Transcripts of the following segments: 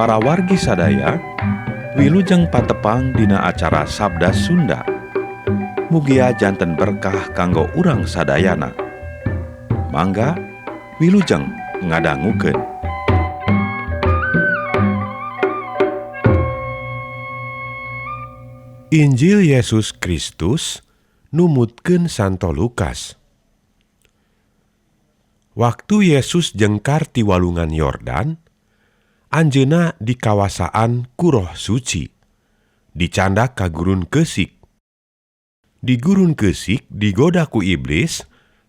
Para wargi sadaya, wilujeng patepang dina acara Sabda Sunda. Mugia janten berkah kanggo urang sadayana. Mangga wilujeng ngadangukeun. Injil Yesus Kristus numutkeun Santo Lukas. Waktu Yesus jengkar ti walungan Yordan, anjeunna dikawasaan ku Roh Suci, dicandak ka gurun keusik. Di gurun keusik digoda ku iblis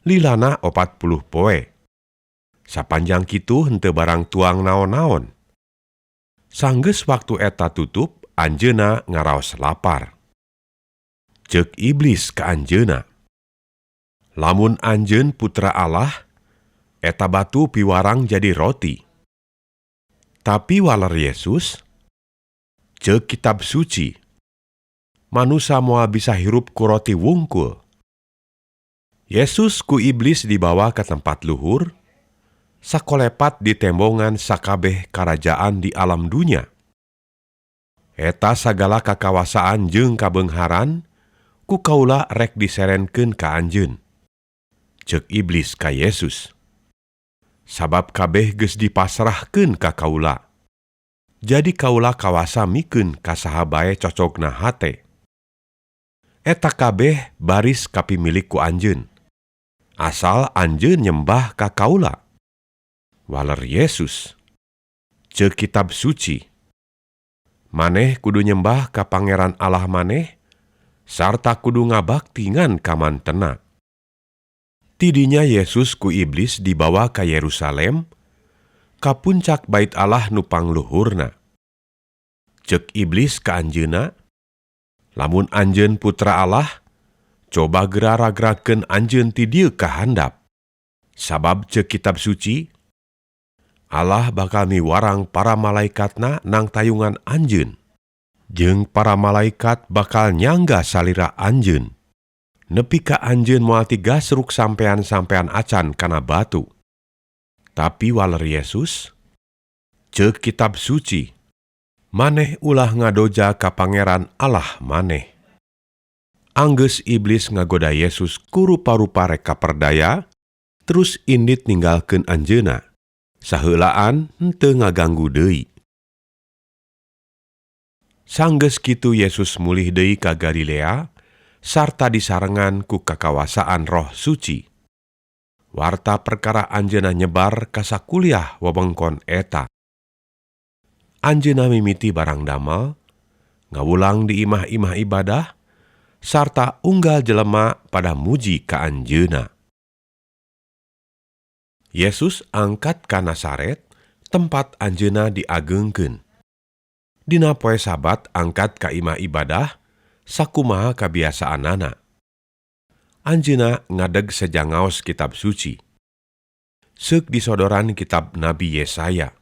lilana 40 poe. Sapanjang kitu henteu barang tuang naon-naon. Sanggeus waktu eta tutup, anjeunna ngaraos lapar. Ceuk iblis ka anjeunna, "Lamun anjeun putra Allah, eta batu piwarang jadi roti." Tapi waler Yesus, "Ceuk kitab suci, manusa moal bisa hirup ku roti wungkul." Yesus ku iblis dibawa ke tempat luhur, sakolepat di tembongan sakabeh karajaan di alam dunya. Eta sagala kakawasaan jeung kabeungharan ku kaula rek diserenkeun ka anjeun. Ceuk iblis ka Yesus, "Sabab kabeh geus dipasrahkeun ka kaula. Jadi kaula kawasa mikeun ka saha bae cocogna hate. Eta kabeh baris kapimilik ku anjeun, asal anjeun nyembah ka kaula." Waler Yesus, "Ceuk kitab suci, maneh kudu nyembah ka Pangeran Allah maneh, sarta kudu ngabakti ngan ka mantena." Tidinya Yesus ku iblis dibawa ka Yerusalem, ka puncak Bait Allah nu pangluhurna. Ceuk iblis ka anjeunna, "Lamun anjeun putra Allah, coba geura ragragkeun anjeun ti dieu ka handap. Sabab ceuk kitab suci, Allah bakal miwarang para malaikatna nang tayungan anjeun. Jeung para malaikat bakal nyangga salira anjeun. Nepi ka anjeun moal tigasruk sampean-sampean acan kana batu." Tapi waler Yesus, "Ceuk kitab suci, maneh ulah ngadoja ka Pangeran Allah maneh." Anggeus iblis ngagoda Yesus ku rupa-rupa rek kaperdaya, terus indit ninggalkeun anjeunna. Saheulaan henteu ngaganggu deui. Sanggeus kitu Yesus mulih deui ka Galilea, sarta disarengan ku kakawasaan Roh Suci. Warta perkara anjeunna nyebar ka sakuliah wewengkon eta. Anjeunna mimiti barang damel, ngawulang di imah-imah ibadah, sarta unggal jelema pada muji ka anjeunna. Yesus angkat ka Nasaret, tempat anjeunna diageungkeun. Dina poe Sabat angkat ka imah ibadah, sakumaha kabiasaanana. Anjeunna ngadeg seja ngaos kitab suci. Seuk disodoran kitab Nabi Yesaya.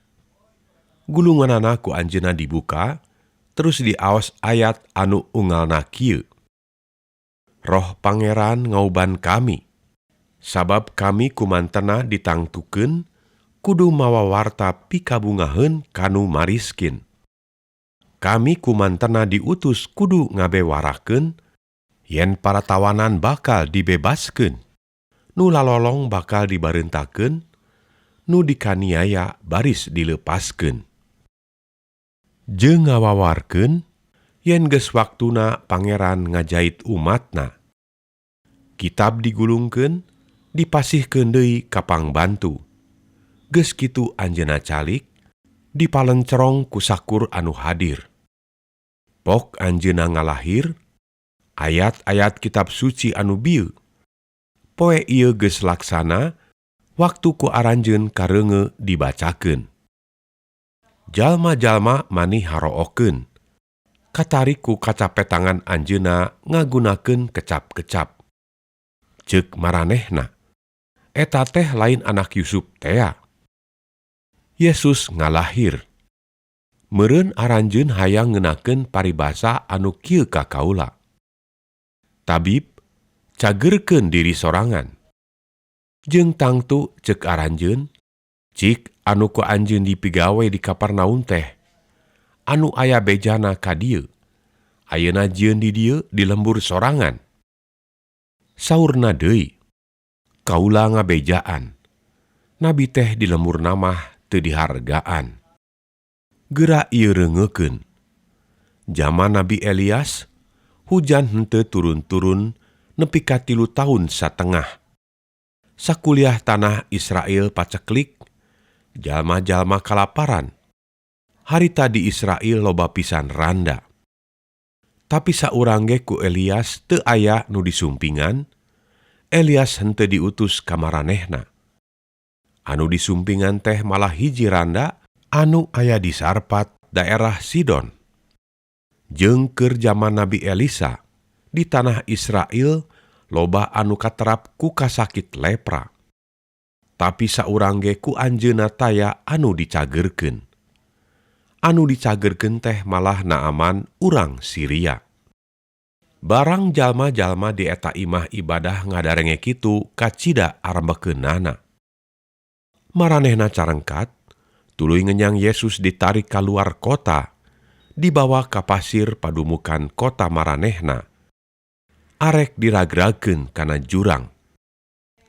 Gulunganana ku anjeunna dibuka, terus diaos ayat anu ungalna kieu. Roh Pangeran ngauban kami, sabab kami kumantena ditangtukeun kudu mawa warta pikabungaheun kanu mariskin. Kami kumantena diutus kudu ngabewarakeun yen para tawanan bakal dibebaskeun, nu lalolong bakal dibareuntakeun, nu dikaniaya baris dileupaskeun. Jeung ngawawarkeun yen geus waktuna Pangeran ngajait umatna. Kitab digulungkeun, dipasihkeun deui ka pangbantu. Geus kitu anjeunna calik, dipalencerong ku sakur anu hadir. Pok anjeunna ngalahir, ayat-ayat kitab suci anu bieu. Poe ieu geus laksana, waktu ku aranjeun kareungeu dibacakeun. Jalma-jalma mani harookeun, katarik ku kacapetangan anjeunna ngagunakeun kecap-kecap. Ceuk maranehna, "Eta teh lain anak Yusuf tea?" Yesus ngalahir, "Meureun aranjeun hayang ngeunakeun paribasa anu kieu ka kaula. Tabib, cagerkeun diri sorangan. Jeung tangtu ceuk aranjeun, cik anu ku anjeun dipigawe di Kapernaum teh Anu aya bejana ka dieu. Ayeuna jieun di dieu di lembur sorangan. Saurna deui, kaula ngabejaan. Nabi teh di lemburna mah teu dihargaan. Geura ieu reungeukeun. Jaman Nabi Elias, hujan henteu turun-turun nepi ka 3 taun satengah. Sakuliah tanah Israel paceklik, jalma-jalma kalaparan. Harita di Israel loba pisan randa. Tapi saurang ge ku Elias teu aya nu disumpingan, Elias henteu diutus ka maranehna. Anu disumpingan teh malah hiji randa anu aya di Sarpat, daerah Sidon. Jeung keur jaman Nabi Elisa, di tanah Israel loba anu katerap ku kasakit lepra. Tapi saurang ge ku anjeunna taya anu dicageurkeun. Anu dicageurkeun teh malah Naaman urang Siria. Barang jalma-jalma di eta imah ibadah ngadarenge kitu kacida arembekeunana. Maranehna carengkat, tuluy ngenyang Yesus ditarik kaluar kota, dibawa ka pasir padumukan kota maranehna. Arek diragrageun kana jurang.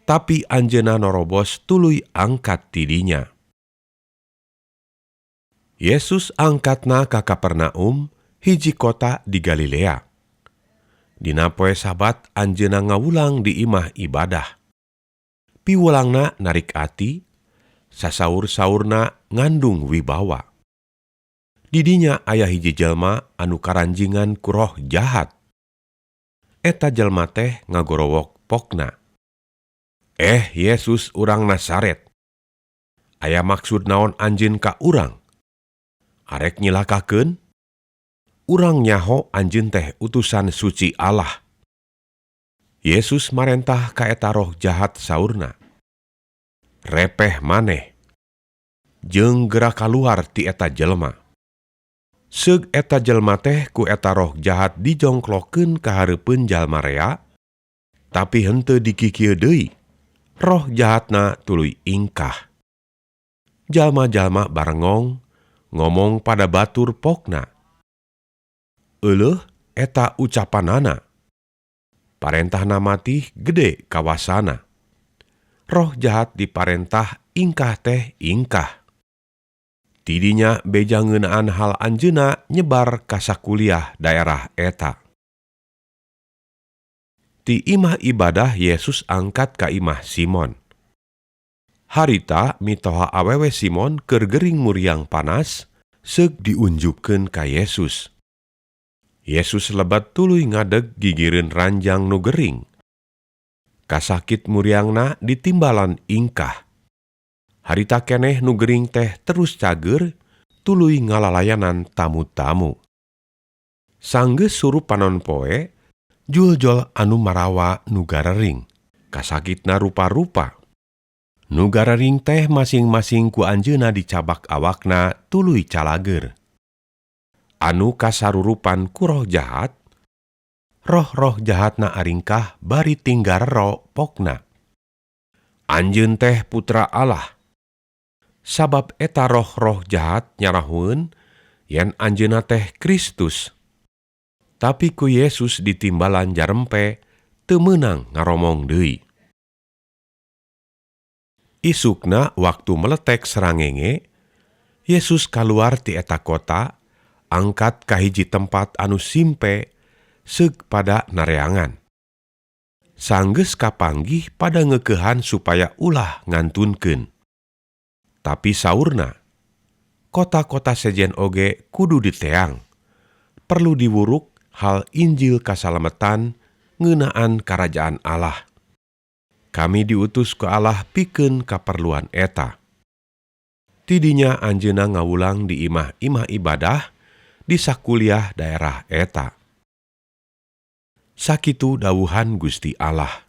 Tapi anjeunna norobos tuluy angkat ti dinya. Yesus angkatna ka Kapernaum, hiji kota di Galilea. Dina poe Sabat anjeunna ngawulang di imah ibadah. Piwulangna narik ati, sasaur-saurna ngandung wibawa. Di dinya aya hiji jelma anu karanjingan ku roh jahat. Eta jelma teh ngagorowok pokna. "Eh Yesus urang Nasaret, aya maksud naon anjeun ka urang? Arek nyilakakeun? Urang nyaho anjeun teh utusan suci Allah." Yesus marentah ka eta roh jahat saurna, "Repeh maneh, jeung geura kaluar ti eta jelma." Seug eta jelma teh ku eta roh jahat dijongklokkeun ka hareupeun jalma rea, tapi henteu dikikieu deui. Roh jahatna tuluy ingkah. Jalma-jalma barengong ngomong pada batur pokna. "Euleuh eta ucapanana. Parentahna matih gede kawasana. Roh jahat diparentah ingkah teh ingkah." Ti dinya beja ngeunaan hal anjeunna nyebar ka sakuliah daerah eta. Ti imah ibadah Yesus angkat ka imah Simon. Harita mitoha awewe Simon keur gering muriang panas, seug diunjukkeun ka Yesus. Yesus lebet tuluy ngadeg gigireun ranjang nu gering. Kasakit muriangna ditimbalan ingkah. Harita keneh nu gering teh terus cager, tuluy ngalalayanan tamu-tamu. Sanggeus surup panon poe, juljol anu marawa nu garering. Kasakitna rupa-rupa. Nu garering teh masing-masing ku anjeunna dicabak awakna tuluy calageur. Anu kasarurupan ku roh jahat, roh-roh jahatna aringkah bari tinggarero pokna. "Anjeun teh putra Allah." Sabab eta roh-roh jahat nyarahueun yen anjeunna teh Kristus. Tapi ku Yesus ditimbalan jarempe teu meunang ngaromong deui. Isukna waktu meletek sarangenge, Yesus kaluar ti eta kota, angkat ka hiji tempat anu simpe, seug pada nareangan. Sanggeus kapanggih pada ngeukehan supaya ulah ngantunkeun. Tapi saurna, "Kota-kota sejen oge kudu diteang. Perlu diwuruk hal Injil kasalametan ngeunaan karajaan Allah. Kami diutus ku Allah pikeun kaperluan eta." Ti dinya anjeunna ngawulang di imah-imah ibadah di sakuliah daerah eta. Sakitu dawuhan Gusti Allah.